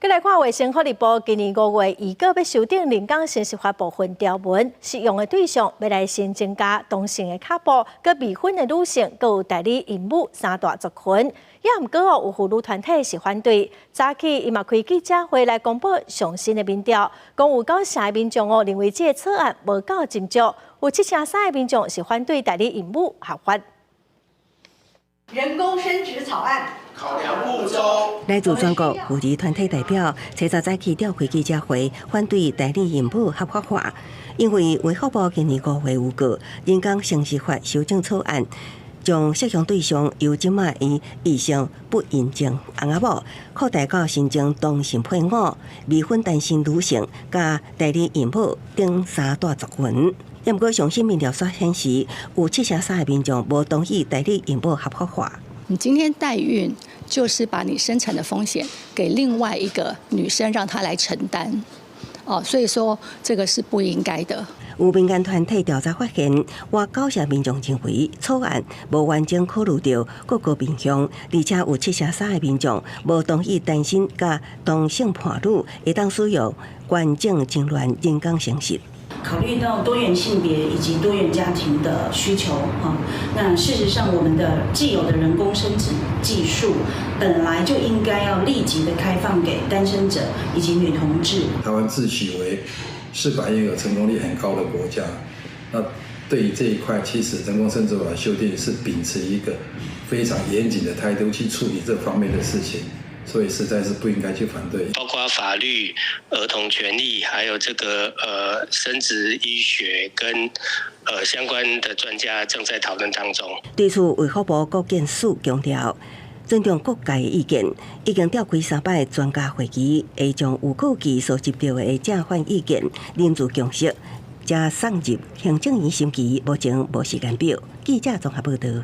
閣來看衛生福利部今年5月預告欲修訂人工生殖法部分條文，適用的對象欲來新增加同性的跤步、閣未婚的女性，閣有代理孕母三大族群。也毋過哦，有婦女團體是反對。早起伊嘛開記者會來公布上新的民調，講有九成的民眾哦認為這个草案無夠斟酌，有七成三的民眾是反對代理孕母合法。人工生殖草案。考量不周。來自全國婦兒團體代表，初十早起召開記者會，反對代理孕母合法化，因為衛福部今年5月預告人工生殖法修正草案，將適用對象由這擺的異性不孕症翁仔某，擴大到新增同性配偶、未婚單身女性、佮代理孕母等三大族群。毋過上新民調所顯示，有七成三的民眾無同意代理孕母合法化。你今天代孕，就是把你生產的風險給另外一個女生，讓她來承擔，哦，所以說這個是不應該的。有民間團體調查發現，逾九成民眾認為草案無完整考慮著各個面向，而且有七成三的民眾無同意單身佮同性伴侶會當使用完整精卵人工生殖。考慮到多元性別以及多元家庭的需求，哈，那事實上我們的既有的人工生殖技術本來就應該要立即的開放給單身者以及女同志。台灣自詡為試管嬰兒成功率很高的國家，那對於這一塊，其實人工生殖法修訂是秉持一個非常嚴謹的態度去處理這方面的事情。所以實在是不應該去反對。包括法律、兒童權利，還有這個生殖醫學跟相關的專家正在討論當中。對此，衛福部國健署強調，尊重各界的意見，已經召開三擺專家會議，會將預告期所接到的正反意見凝聚共識，才送入行政院審議，目前無時間表。記者綜合報道。